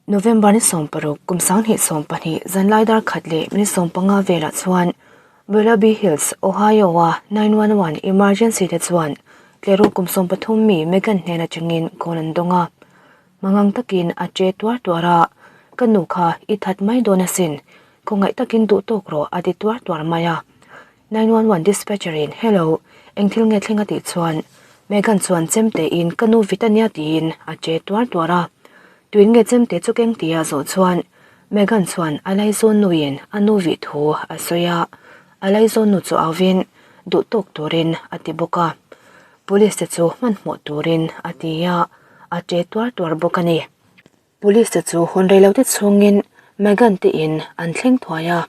November ni 16 kum 2020 zanlai dar khat leh minute 15 velah chuan Willoughby Hills, Ohio-a 911 emergency te chuan tleru kum 13 mi Megan hnen atangin call an dawng a. Mangang takin a che tuar tuar a, Ka nu kha i that mai dawn asin, khawngaih takin duh tawk rawh a ti tuar tuar mai a. 911 dispatcher in Hello, eng thil nge thleng a tih chuan Megan chuan chemte in ka nu vit ania tiin a che tuar tuar a. Tuin nge chemte chu keng tia zawh chuan Megan chuan a laizawn nuin a nu vih thu a sawi a, a laizawn nu chu auvin duh tawk turin a ti bawk a. Police te chu hmanhmawh turin a ti a, a che tuar tuar bawk a ni. Police te chu hun rei lo te chhungin Megan te in an thleng thuai a,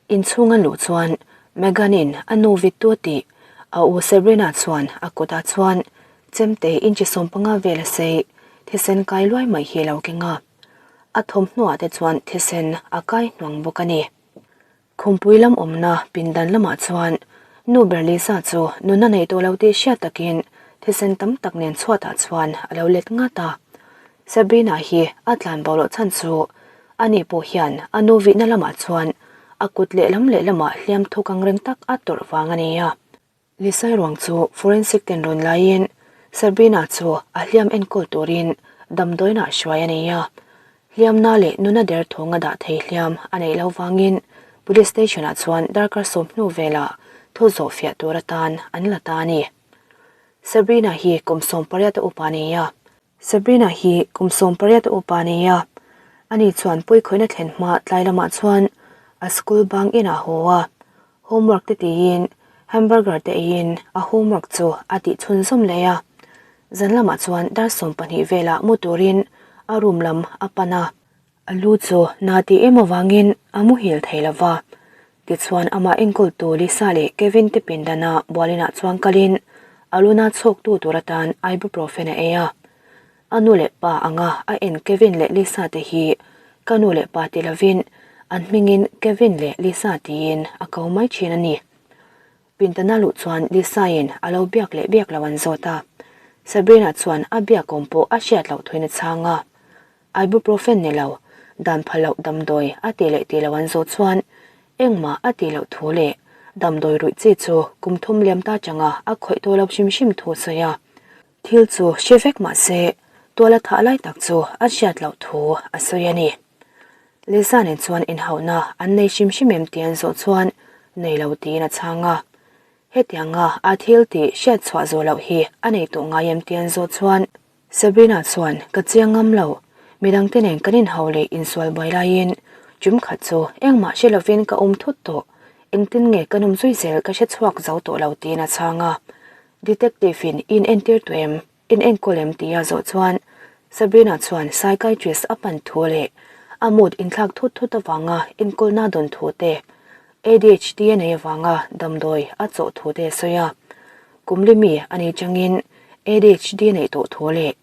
inchhung an luh chuan Megan in a nu vit tu tih a u Sabrina chuan a kutah chuan chemte inchi 15 vel a sei thisen kai luai mai hi a lo keng a, a thawmhnuah te chuan thisen a kai hnuang bawk a ni. Khumpui lam awmna pindan lamah chuan nu ber Lisa chu nuna nei tawh lo tih hriat takin thisen tam tak nen chhuatah chuan a lo let ngat a. Sabrina hi a tlan bo loh chhan chu ani pawh hian a nu vihna lamah chuan a kut lehlam lehlamah hliam thuk ang reng tak a tawrh vang a ni a. Lisai ruang chu forensic ten rawn laiin Sabrina chu a hliam enkawl turin damdawiinah hruai a nei a. Hliamna leh nuna der thawng a dah thei hliam a neih loh vangin police station ah chuan darkar sawm hnu velah thu zawh fiah tur atan an la ta a ni. Sabrina hi kum 18 a upa a ni a. Sabrina hi kum 18 a upa a ni a. Ani chuan puikhawihna thlen hma tlai lamah chuan a school bang inah a haw a. Homework te tiin hamburger te eiin a homework chu a tih chhunzawm leh a. Zan lamah chuan dar 12 velah mu turin a room lam a pan a. A lu chu na tih em avangin a muhil thei lo va. Tichuan amah enkawltu Lisa leh Kevin te pindana bualinah chuan kalin a luna chhawktu tur atan ibuprofen a ei a. A nu leh pa anga a en Kevin leh Lisa te hi ka nu leh pa ti lovin an hmingin Kevin leh Lisa tiin a ko mai thin a ni. Pintana luh chuan Lisa-in a lo biak leh biak lo an zawt a. Sabrina chuan a biak awm pawh a hriat loh thuin a chhang a. Ibuprofen ni lo, dan pha loh damdawi a ti leh ti lo an zawh chuan engmah a tih loh thu leh damdawi ruih chi chu kum thum liam ta changa a khawih tawh lo hrim hrim thu a sawi a. Thil chu hre vek mah se, tuala thah lai tak chu a hriat loh thu a sawi a ni. Lisa nen chuan inhauhna an nei hrim hrim em tih an zawh chuan nei lo tiin a chhang a. Hetianga a thil tih hriat chhuah zawh loh hi a nei tawh ngai em tih an zawh chuan Sabrina chuan ka chiang ngam lo, midangte nen kan inhau leh insual buai laiin ṭum khat chu engmah hre lovin ka awm thut tawh, engtin nge ka nawm zui zel ka hre chhuak zo tawh lo tiin a chhang a. Detective in in entir tawh em? In enkawl em? Tih a zawh chuan Sabrina chuan psychiatrist a pan thu leh a mood inthlak thut thut avanga enkawlna dawn thu te, ADHD a nei avanga damdawi a chawh thu te a sawi a. Kum li mi a ni changin ADHD a neih tawh thu leh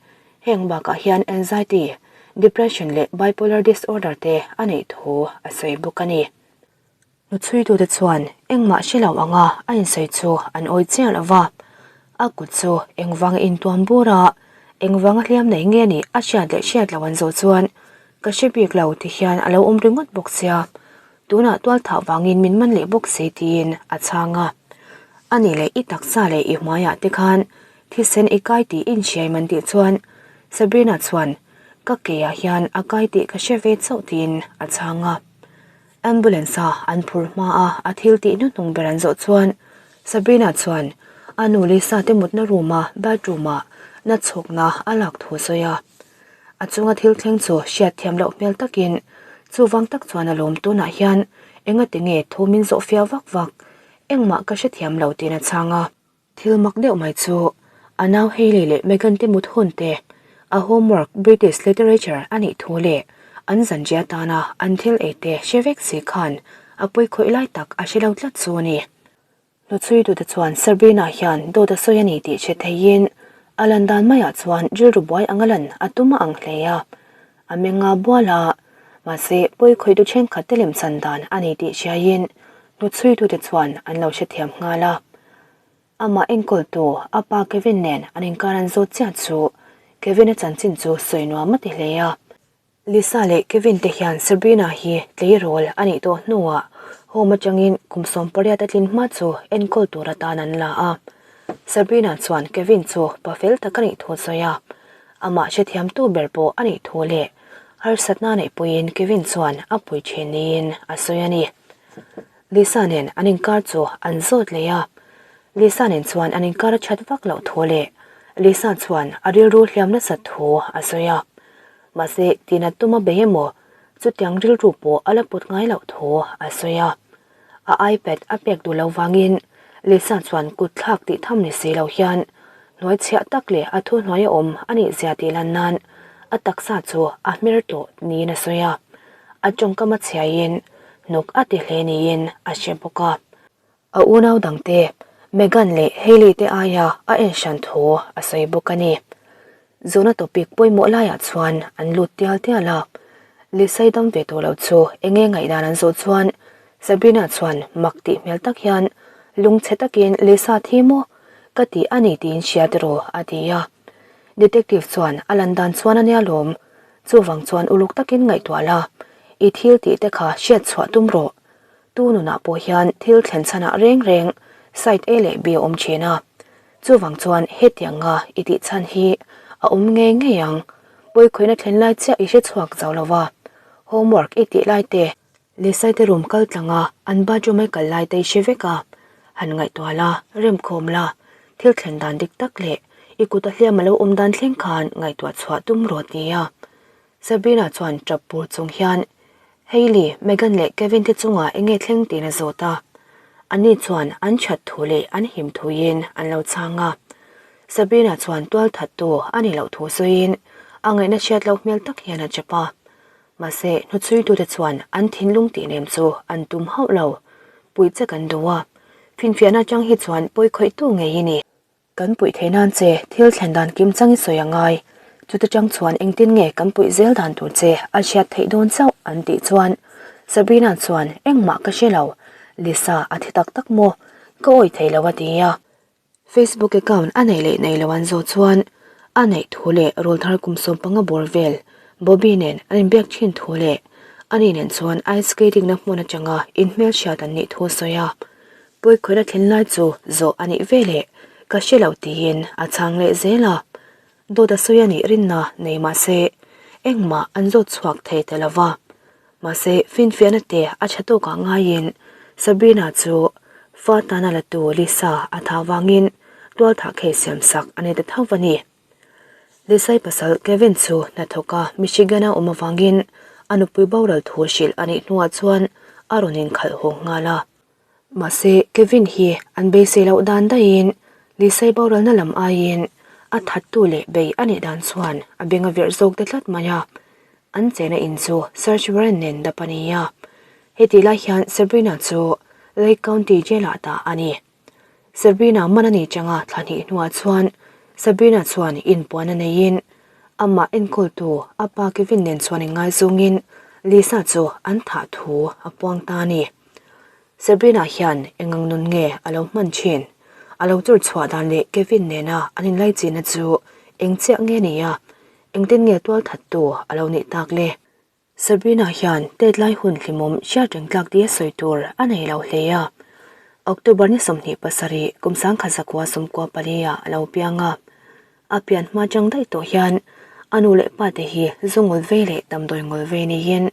heng bakah hian anxiety, depression leh bipolar disorder te a neih thu a sawi bawk a ni. Hnuchhuitute chuan engmah hre lo anga a insawi chu an awi chiah lo va, a kut chu engvanga intuam bur a, engvanga hliam nei nge nih a hriat leh hriat lo an zawh chuan ka hre bik lo ti hian a lo awm ringawt bawk sia, tunah tualthah vangin min man leh bawk si tiin a chhang a. Ani leh i taksa leh i hmaiah te khan thisen i kai tih inhriai man tih chuan Sabrina chuan ka keiah hian a kai tih ka hre ve chauh tiin a chhang a. Ambulance a an phur hma a a thil tih hnuhnung ber an zawh chuan Sabrina chuan a nu Lisa te mutna room a bathroom ah na chhawkna a lak thu a sawi a. A chunga thil thleng chu hriat thiam loh hmel takin chuvang tak chuan a lawm tunah hian engati nge thu min zawh fiah vak vak engmah ka hrethiam lo tiin a chhang a. Thil mak deuh mai chu a nau Hailey leh Meghan te mut hun te, a homework British Literature a nih thu leh an zanriah atana an thil ei te hre vek si khan a pawi khawih lai tak a hre lo tlat chu a ni. Hnuchhuitute chuan Sabrina hian dawt a sawi a ni tih hre theiin a lan dan maiah chuan rilru buai anga lan a tum a ang hle a, a meng a bual a, mahse pawi khawihtu thenkhat te lemchan dan a ni tih hriaiin hnuchhuitute chuan an lo hrethiam nghal a. Amah enkawltu a pa Kevin nen an inkar an zawt chiah chu Kevin-a chanchin chu sawi nuam a ti hle a. Lisa leh Kevin te hian Sabrina hi tleirawl a nih tawh hnuah home atangin kum 18 a tlin hma chu enkawl tur atan an la a. Sabrina chuan Kevin chu pa fel tak a nih thu a sawi a, amah hrethiamtu ber pawh a nih thu leh harsatna neih puiin Kevin chuan a pui thin niin a sawi a ni. Lisa nen an inkar chu an zawt leh a, Lisa nen chuan an inkar a that vak loh thu leh Lisa chuan a rilru hliam nasat thu a sawi a. Mahse, tina tuma bei emaw chutiang rilru pawh a la put ngai loh thu a sawi a. A iPad a pek duh lo vangin Lisa chuan kut thlak tih tham ni si lo hian hnuai chhiah tak leh a thu hnuai a awm a nih zia tih lan nan a taksa chu a hmer tawh niin a sawi a. A tawngkam a chhiaiin hnuk a ti hle niin a hre bawk a. A unau dangte Megan leh Hailey te aia a en hran thu a sawi bawk a ni. Zawhna topic pawimawh laiah chuan an lut tial tial a, Lisai dam ve tawh lo chu enge ngaihdan an zawh chuan Sabrina chuan mak tih hmel tak hian lungchhe takin Lisa thi maw ka ti a ni tiin hria tiraw a ti a. Detective chuan a lan dan chuan a nia lawm, chuvang chuan uluk takin ngaihtuah la, i thil tih te kha hriat chhuah tum rawh. Tu nunah pawh hian thil thlen chhanah reng reng side A leh B a awm thin a, chuvang chuan hetianga i tih chhan hi a awm ngei ngei ang. Pawikhawihna thlen lai chiah i hre chhuak zo lo va, homework i tih lai te, Lisai te room kal tlanga an bathroom ai kal lai te i hre vek a, han ngaihtuah la, remkhawm la, thil thlen dan dik tak leh i kut a hliam a lo awm dan thleng khan ngaihtuah chhuah tum rawh ti a. Sabrina chuan tap pur chung hian Hailey, Megan leh Kevin te chungah eng nge thleng tiin a zawt a. Anni chuan an that thu leh an him thuin an lo chhang a. Sabrina chuan tual thattu a nih loh thu sawiin a ngaihna hriat loh hmel tak hian a chap a. Mahse, hnuchhuitute chuan an thinlung tih nem chu an tum hauh lo. Puih che kan duh a. Finfiahna atang hi chuan pawikhawihtu ngei i ni. Kan puih theih nan che thil thlen dan kim chang i sawi a ngai. Chuta chang chuan engtin nge kan puih zel dan tur che a hriat theih dawn chauh an tih chuan Sabrina chuan engmah ka hre lo, Lisa a thi tak tak maw? Ka awih thei lo a ti a. Facebook account a neih leh neih lo an zawh chuan a neih thu leh rawlthar kum 15 bawr vel Bobby nen an inbiak thin thu leh ani nen chuan ice skating na hmun atanga inhmelhriat an nih thu a sawi a. Pawikhawihna thlen lai chu zawh a nih veleh ka hre lo tiin a chhang leh zel a, dawt a sawi a nih rinna nei mah se engmah an zawt chhuak thei ta lo va. Mahse finfiahna te a tha tawkah ngaiin Sabrina chu fa tana la tu Lisa a thah vangin tualthah khei siam sak a ni ta tho a ni. Lisai pasal Kevin chu hnathawka Michigan-a awm avangin a nupui boral thu hrilh a nih hnuah chuan a rawn inkhalh haw nghal a. Mahse, Kevin hi an beisei loh dan daihin Lisai boralna lam aiin a thattu leh bei a nih dan chuan a beng a virh zawk ta tlat mai a. An chena in chu search warrant nen dap a ni a. Hetih lai hian Sabrina chu Lake County Jail-ah dah a ni. Sabrina man a nih changa thla hnih hnuah chuan Sabrina chuan inpuan a neiin amah enkawltu a pa Kevin nen chuan inngaizawngin Lisa chu an thah thu a puang ta a ni. Sabrina hian engang nun nge a lo hman thin? A lo chur chhuah dan leh Kevin nena an inlaichinna chu eng chiah nge ni a? Engtin nge tualthattu a lo nih tak le? Sabrina hian tet lai hun hlimawm hriat reng tlak tia sawi tur a nei lo hle a. October ni 27 kum 1994 ah a lo piang a. A pian hma chang daih tawh hian a nu leh pa te hi zu ngul vei leh damdawi ngul vei niin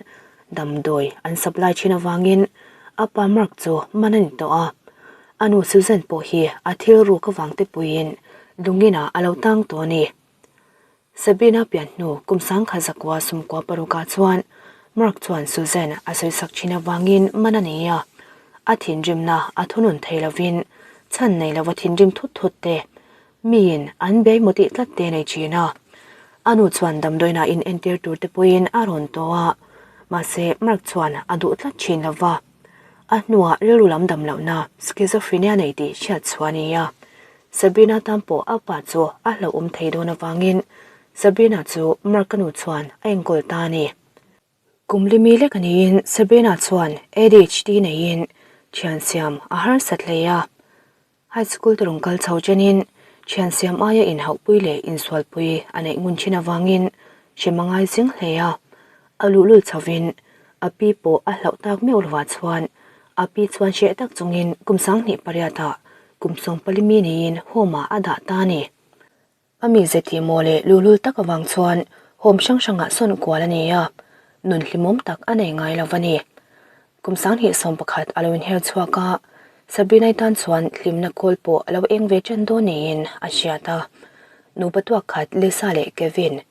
damdawi an supply thin avangin a pa Mark chu man a ni tawh a. A nu Susan pawh hi a thil ruk avang te puiin lungin ah a lo tang tawh a ni. Sabina pian hnu kum 1996 ah chuan Mark chuan Susan a sawisak thin avangin man a nei a, a thinrimna a thunun thei lovin chhan nei lova thinrim thut thut te miin an bei maw tih tlat te nei thin a. A nu chuan damdawiinah in entir tur te pawhin a rawn tawh a, mahse Mark chuan a duh tlat thin lova. A hnuah rilru lam dam lohna schizophrenia nei tih hriat chhuah a ni a. Sabrina tan pawh a pa chu a hlauhawm thei dawn avangin Sabrina chu Mark-a nu chuan a enkawl ta a ni. Kum limi lek a niin Sabrina chuan ADHD neiin thian siam a harsat hle a. High school te rawn kal chho chenin thian siam aia inhauhpui leh insualpui a neih ngun thin avangin hrem a ngai zing hle a. A luhlul chhovin a pi pawh a hlauh tak meuh lovah chuan a pi chuan hreh tak chungin kum 2008ah kum 14 mi niin home ah a dah ta a ni. A mi ze tih maw leh luhlul tak avang chuan home hrang hrangah sawn kual a ni a, nun hlimawm tak a nei ngai lo va ni. Kum 2011 a lo inher chhuak a, Sabrina-i tan chuan hlimna kawl pawh a lo eng ve ṭan dawn niin a hriat a. Nupa tuak khat Lisa leh Kevin,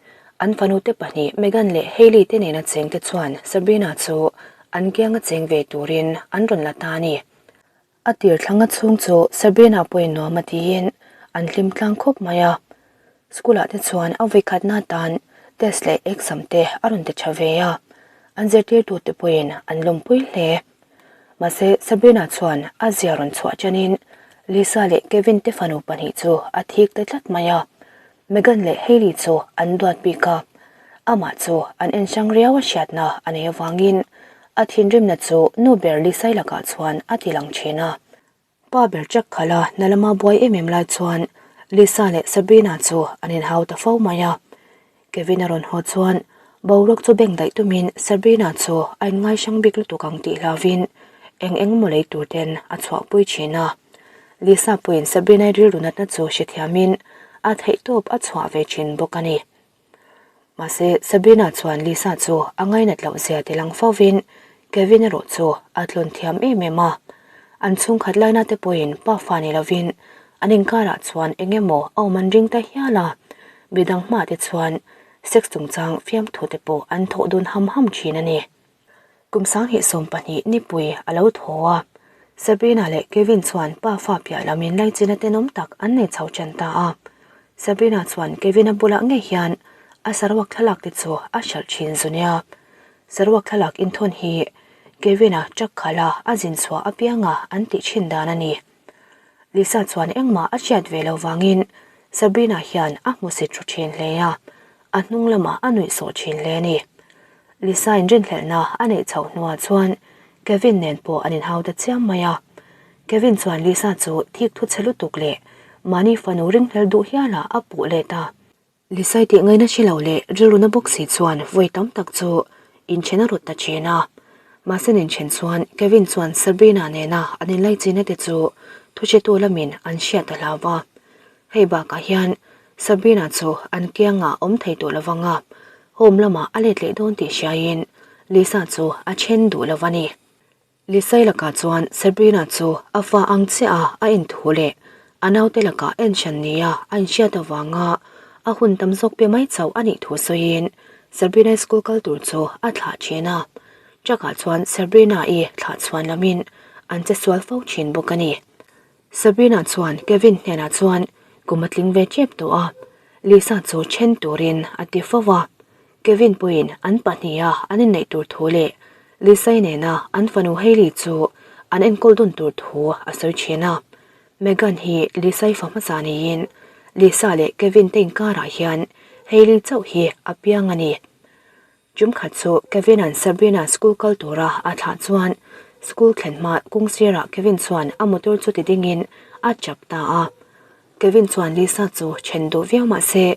an fanute pahnih Megan leh Hailey te nena chengte chuan Sabrina chu an kianga cheng ve turin an rawn la ta a ni. A tir thlanga chhung chu Sabrina pawhin nuam a tiin an hlim tlang khawp mai a. School ah te chuan a vawikhatna atan test leh exam te a rawn ti tha ve a, an zirtirtu te pawhin an lawmpui hle. Mahse Sabrina chuan a zia rawn chhuah chanin Lisa leh Kevin te fanu pahnih chu a thik ta tlat mai a. Megan leh Hailey chu an duat bik a, amah chu an en hrang riau a hriatna a nei avangin a thinrimna chu nu ber Lisai lakah chuan a ti lang thin a. Pa ber chak khalh a na lama buai em em lai chuan Lisa leh Sabrina chu an inhau ta fo mai a. Kevin a rawn haw chuan boruak chu beng daih tumin Sabrina chu a inngai hrang bik lutuk ang tih hlauvin eng eng maw lei tur ten a chhuahpui thin a. Lisa pawhin Sabrina-i rilru natna chu hrethiamin a theihtawp a chhuah ve thin bawk a ni. Mahse, Sabrina chuan Lisa chu a ngainat loh zia ti lang fovin Kevin erawh chu a tlawn thiam em em a. An chhungkhat laina te pawhin pa fa ni lovin an inkarah chuan eng emaw a awm an ring ta hial a, midang hmah te chuan sex chungchang fiamthu te pawh an thawh dun ham ham thin a ni. Kum 2020 nipui a lo thaw a, Sabrina leh Kevin chuan pa fa piah lam in laichin a tenawm tak an nei chho ṭan ta a. Sabrina chuan Kevin-a bulah ngei hian a saruak thlalak te chu a hralh ṭhin zu nia. Saruak thlalak inthawn hi Kevin-a truck khalh a a zin chhuah apianga an tih ṭhin dan a ni. Lisa chuan engmah a hriat ve lo vangin Sabrina hian a hmusit ru ṭhin hle a, a hnung lamah a nuihsawh ṭhin hle a ni. Lisa inrinhlelhna a neih chhoh hnuah chuan Kevin nen pawh an inhau ta chiam mai a. Kevin chuan Lisa chu thik thu chhe lutuk leh mahni fanu ringhlel duh hialah a puh let a. Lisa-i tih ngaihna hre lo leh rilruna bawk si chuan vawi tam tak chu inthen a rawt ta thin a. Mahse an inthen chuan Kevin chuan Sabrina nena an inlaichinna te chu thuhretu lamin an hriat ta hlau va. Hei bakah hian Sabrina chu an kiangah awm thei tawh lovang a, home lamah a let leh dawn tih hriaiin Lisa chu a then duh lo a ni. Lisai lakah chuan Sabrina chu a fa ang chiah a a en thu leh a naute lakah en hran nia a inhriat avanga a hun tam zawk pe mai chauh a nih thu sawiin Sabrina school kal tur chu a thlah thin a. Truck ah chuan Sabrina-i thlah chhuan lamin an che sual fo thin bawk a ni. Sabrina chuan Kevin hnenah chuan kum a tling ve tep tawh a, Lisa chu then turin a ti fo a. Kevin pawhin an pahniha an inneih tur thu leh Lisa-i nena an fanu Hailey chu an enkawl dun tur thu a sawi thin a. Megan hi Lisa-i fa hmasa niin Lisa leh Kevin te inkarah hian Hailey chauh hi a piang a ni. Tum khat chu Kevin-a'n Sabrina school kal tura a thlah chuan school thlen hma kawng sirah Kevin chuan a motor chu ti dingin a chap ta a. Kevin chuan Lisa chu then duh viau mah se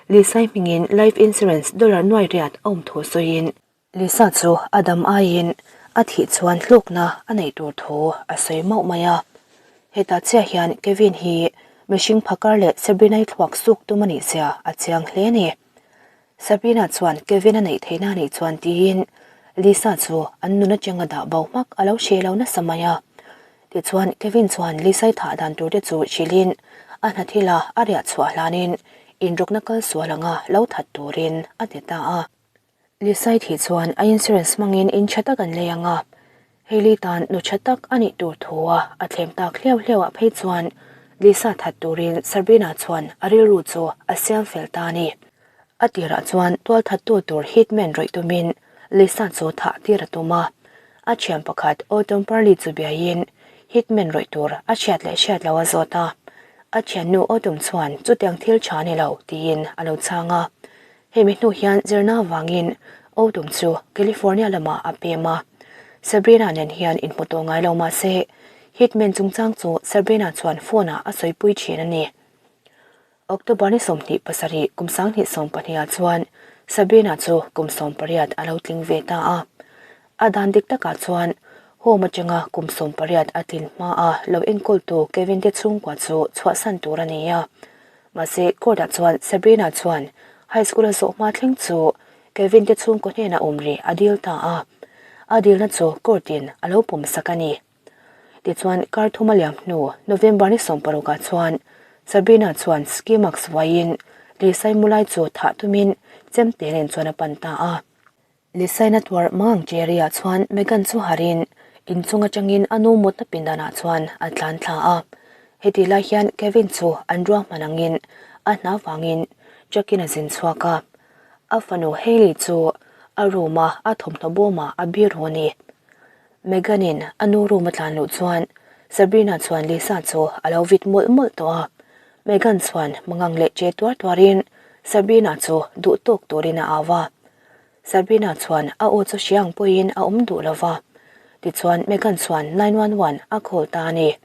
Lisa-i hmingin life insurance dollar nuai riat a awm thu sawiin Lisa chu a dam aiin a thih chuan hlawkna a neih tur thu a sawi mauh mai a. Hetah chiah hian Kevin hi mihring phakar leh Sabrina-i thluak suk tum a nih zia a chiang hle a ni. Sabrina chuan Kevin a neih theihna a nih chuan tiin Lisa chu an nun atanga dah bo hmak a lo hre lo nasa mai a. Tichuan Kevin chuan Lisa-i thah dan tur te chu hrilhin a hna thila a riah chhuah hlanin inrawkna kal sual anga lo that turin a ti ta a. Lisa-i thih chuan a insurance hmangin in tha tak an lei ang a, Hailey tan nu tha tak a nih tur thu a a thlem tak hliau hliau ah phei chuan Lisa that turin Sabrina chuan a rilru chu a siam fel ta a ni. A tirah chuan tual thattu tur hitman rawih tumin Lisa chu thah tir a tum a. A thian pakhat Autumn Parley chu biaiin hitman rawih tur a hriat leh hriat lo a zawt a. A thiannu Autumn chuan chutiang thil tha ni lo tiin a lo chhang a. Hemi hnu hian zirna vangin Autumn chu California lamah a pem a. Sabrina nen hian inhmu tawh ngai lo mah se, Hitman chungchang chu Sabrina chuan phone ah a sawipui thin a ni. October ni 27 kum 2012 ah chuan Sabrina chu kum 18 a lo tling ve ta a. A dan dik takah chuan home atanga kum 18 a tlin hma a lo enkawltu Kevin te chhungkua chu chhuahsan tur a ni a. Mahse court-ah chuan Sabrina chuan high school a zawh hma thleng chu Kevin te chhungkaw hnenah awm rih a dil ta a. A dilna chu court-in a lo pawm sak a ni. Tichuan kar thum a liam hnu November ni 16 ah chuan Sabrina chuan ski mask vuaiin Lisai mulai chu thah tumin chemte nen chuan a pan ta a. Lisaina tuar mangang Jerry-a chuan Megan chu harin inchung atangin a nu mutna pindanah chuan a tlan thla a. Heti lai hian Kevin chu an ruahman angin a hna vangin truck-in a zin chhuak a. A fanu Hailey chu a room-a a thawmhnaw bawmah a biru a ni. Megan-in a nu room a tlan luh chuan Sabrina chuan Lisa chu a lo vit mawlh mawlh tawh a. Megan chuan mangang leh che tuar tuarin Sabrina chu duh tawk turin a au a. Sabrina chuan a aw chu hriang pawhin a awm duh lo va. Tichuan Megan chuan 911 a call ta a ni.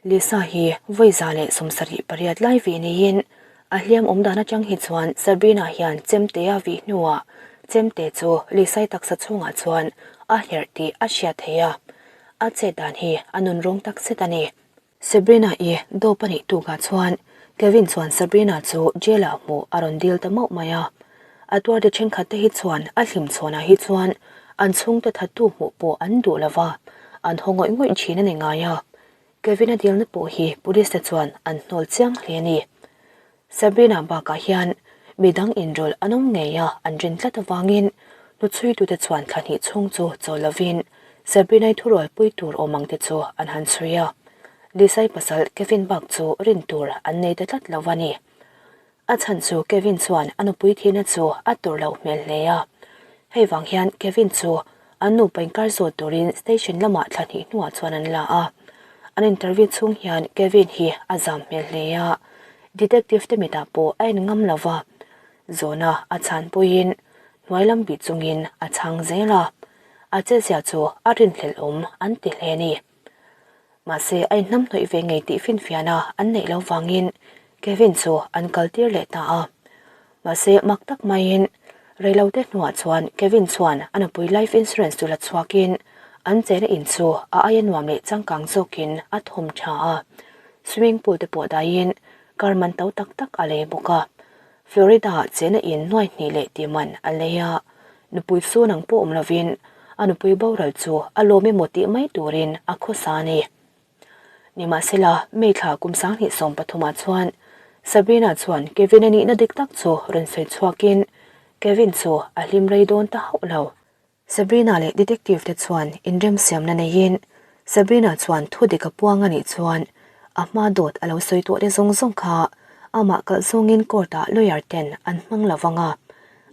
Lisa hi vawi 178 lai vih niin a hliam awm dan atang hi chuan Sabrina hian chemte a vih hnuah chemte chu Lisai taksa chhungah chuan a herh tih a hriat theih a, a chet dan hi a nun rawng tak zet a ni. Sabrina i dawp a nih tukah chuan Kevin chuan Sabrina chu jail ah hmuh a rawn dil ta mauh mai a, a tuarte thenkhat te hi chuan a hlim chhawnah hi chuan an chhungte thattu hmuh pawh an duh lova, an haw ngawih ngawih thin a ni ngai a. Kevin-a dilna pawh hi police te chuan an hnawl chiang hle a ni. Sabrina bakah hian midang inrawlh an awm ngei a, an rin tlat avangin hnuchhuitute chuan thla hnih chhung chu chawl lovin Sabrina-i thurualpui tur awm ang te chu an han chhui a. Lisai pasal Kevin bak chu rin tur an nei ta tlat lo a ni. A chhan chu Kevin chuan a nupui thihna chu a tur loh hmel hle a. Hei vang hian Kevin chu an nupa inkar zawt turin station lamah thla hnih hnuah chuan an la a. An interview chhung hian Kevin hi a zam hmel hle a, detective te mitah pawh a en ngam lo va. Zawhna a chhan pawhin hnuai lam bih chungin a chhang zel a. A chezia chu a rinhlelh awm an ti hle a ni. Mahse, a inhnamhnawih ve ngei tih finfiahna an neih loh vangin Kevin chu an kaltir leh ta a. Mahse, mak tak maiin reilote hnuah chuan Kevin chuan a nupui life insurance chu la chhuakin an chena in chu a aia nuam leh changkang zawkin a thawm tha a. Swimming pool te pawh daiin car man to tak tak a lei bawk a. Florida-ah chena in nuai hnih leh tih man a lei a. Nupui chu nang pawh awm lovin a nupui boral chu a lawm emaw tih mai turin a khawsa a ni. Nimahsela, May thla kum 2013 ah chuan Sabrina chuan Kevin a nihna dik tak chu rawn sawi chhuakin Kevin chu a hlim rei dawn ta hauh lo. Sabrina leh detective te chuan inremsiamna neiin Sabrina chuan thu dik a puang a nih chuan a hma dawt a lo sawi tawh te zawng zawng kha amah kalh zawngin court ah lawyer ten an hmang lo vang a,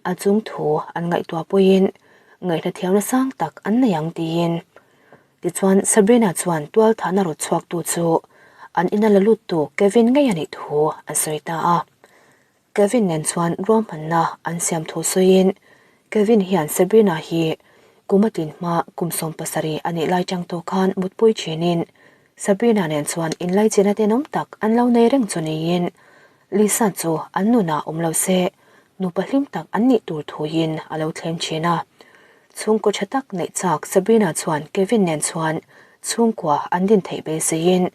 a chung thu an ngaihtuah pawhin ngaihna thiamna sang tak an nei ang tiin. Tichuan Sabrina chuan tual thahna rawt chhuaktu chu an ina la luttu Kevin ngei a nih thu a sawi ta a. Kevin nen chuan ruahmanna an siam thu sawiin Kevin hian Sabrina hi kum a tlin hma kum 17 a nih lai chang tawh khan mutpui thinin Sabrina nen chuan inlaichina tenawm tak an lo nei reng chu niin Lisa chu an nunah awm lo se nupa hlim tak an nih tur thuin a lo thlem thin a. Chhungkaw tha tak neih chak Sabrina chuan Kevin nen chuan chhungkua an din theih beiseiin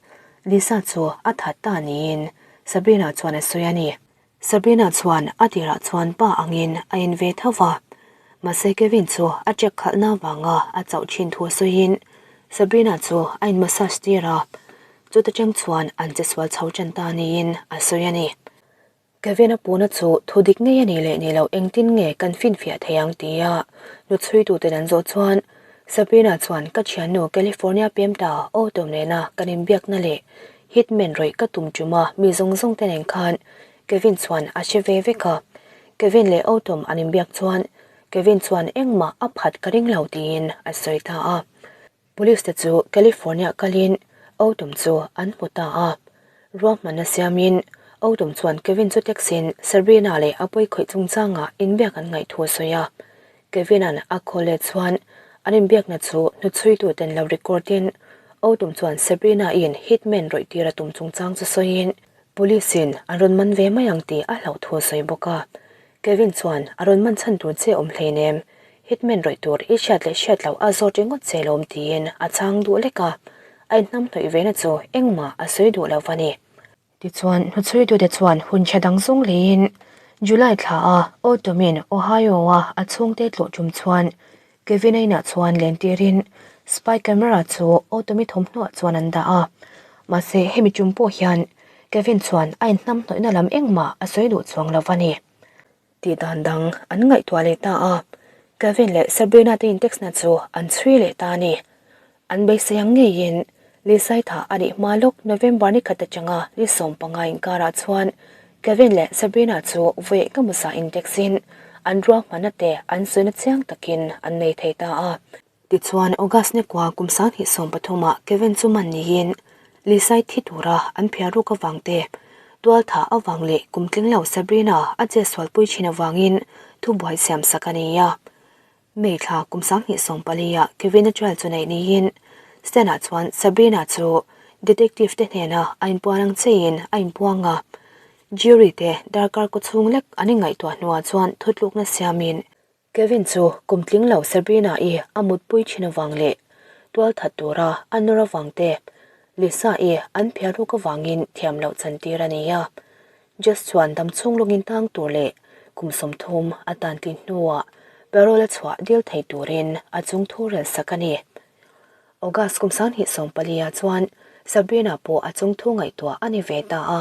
Lisa chu a that ta niin Sabrina chuan a sawi a ni. Sabrina chuan a tirah chuan pa angin a en ve tho va, mahse Kevin chu a check khalhna vanga a chauh thin thu sawiin Sabrina chu a in massage tir a, chuta chang chuan an che sual chho tan ta niin a sawi a ni. Kevin a puna chu thu dik ngei a ni leh ni lo engtin nge kan finfiah thei ang tia nu chhuituten an zawh chuan Sabrina chuan ka thiannu California pem ta Autumn nena kan inbiakna leh Hitman rawih ka tum tum a, mi zawng zawng te nen khan Kevin chuan a hre ve vek a. Kevin leh Autumn an inbiak chuan Kevin chuan engmah a phat ka ring lo tiin a sawi ta a. Police te chu California kalin Autumn chu an hmu ta a. Ruahmanna siamin Autumn chuan Kevin chu taxi-in Sabrina leh a pawi khawih chungchangah inbiak an ngaih thu a sawi a. Kevin-a'n a call leh chuan an inbiakna chu hnuchhuituten lo record-in Autumn chuan Sabrina-in hitman rawih tir a tum chungchang chu sawiin Police-in an rawn man ve mai ang tih a hlauh thu a sawi bawk a. Kevin chuan a rawn man chhan tur che awm hleinem, hitman rawih tur i hriat leh hriat loh a zawt ringawt che lawm tiin a chhang duh lek a, a inhnamhnawih ve na chu engmah a sawi duh lo va ni. Tichuan, hnuchhuitute chuan hun tha dang zawng leiin July thla a Autumn-in Ohio-a a chhungte tlawh tum chuan Kevin-a inah chuan lentirin spy camera chu Autumn-i thawmhnaw chuan an dah a. Mahse, hemi tum pawh hian Kevin chuan a inhnamhnawihna lam engmah a sawi duh chuang lo va ni. Tih dan dang an ngaihtuah leh ta a, Kevin leh Sabrina te in-text na chu an chhui leh ta a ni. An beisei ang ngeiin Lisai tha a nih hma lawk November ni khat atanga ni 15 inkarah chuan Kevin leh Sabrina chu vawi ka musa in-text in an ruahmanna te an sawina chiang takin an nei thei ta a. Tichuan August ni kua kum 2013 ah Kevin chu man niin Lisai thi tura an phiar ruk avang te, tual tha avang leh kum tling lo Sabrina a che sualpui thin avangin thubuai siam sak a ni a. May thla kum 2014 ah Kevin-a trial chu neih niin Stan-ah chuan Sabrina chu detective te hnena a inpuan ang cheiin a inpuang a. Jury te darkar kaw chhung lek an inngaihtuah hnuah chuan thutlukna siamin Kevin chu kum tling lo Sabrina-i a mutpui thin avang leh tual that tura a nawr avang te, Lisa-i an phiar ruk avangin thiam loh chantir a ni a. Jess chuan dam chhung lawngin tang tur leh kum 30 a tan tlin hnuah parole a chhuah dil thei turin a chung thu rel sak a ni. August kum 2014 ah chuan Sabrina pawh a chung thu ngaihtuah a ni ve ta a.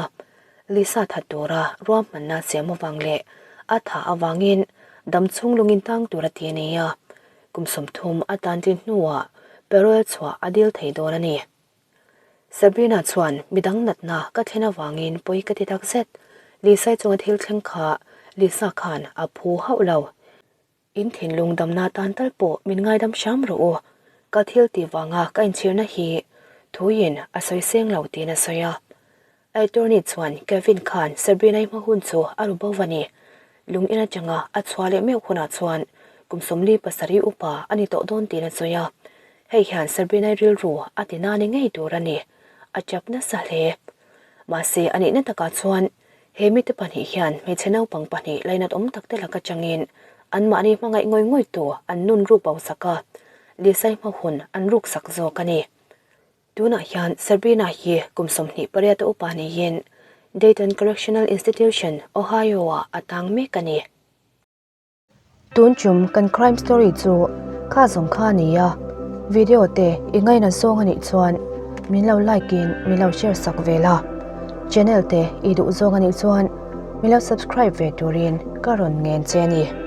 Lisa that tura ruahmanna siam avang leh a tha avangin dam chhung lungin tang tur a ti a ni a, kum 30 a tan tlin hnuah parole chhuah a dil thei dawn a ni. Sabrina chuan midang natna ka thlen avangin pawi ka ti takzet, Lisa-i chunga thil thleng kha Lisa khan a phu hauh lo. In thinlung damna tan tal pawh min ngaidam hram rawh u, ka thil tih vanga ka inchhirna hi thuiin a sawi seng lo tiin a sawi a. Attorney chuan Kevin khan Sabrina-i hma hun chu a ru bo va ni. Lung in atanga a chhuah leh meuh hunah chuan kum 47 upa a ni tawh dawn tiin a sawi a. Hei hian Sabrina-i rilru a ti na ni ngei tur a ni. A chap nasa hle. Mahse a nihna takah chuan He mite pahnih hian hmeichhe naupang pahnih lainat awm tak te laka changin anmahni hmangaih ngawih ngawih tu an nun ruk bo sak a, Lisai hma hun an ruk sak zawk a ni. Tunah hian Sabrina hi kum 28 a upa niin Dayton Correctional Institution, Ohio-ah a tang mek a ni. Tun chum kan crime story chu kha zawng kha a ni a, video te i ngaina zawng a nih chuan min lo like in min lo share sak ve la, channel te i duh zawng a nih chuan min lo subscribe ve turin ka rawn ngen che a ni.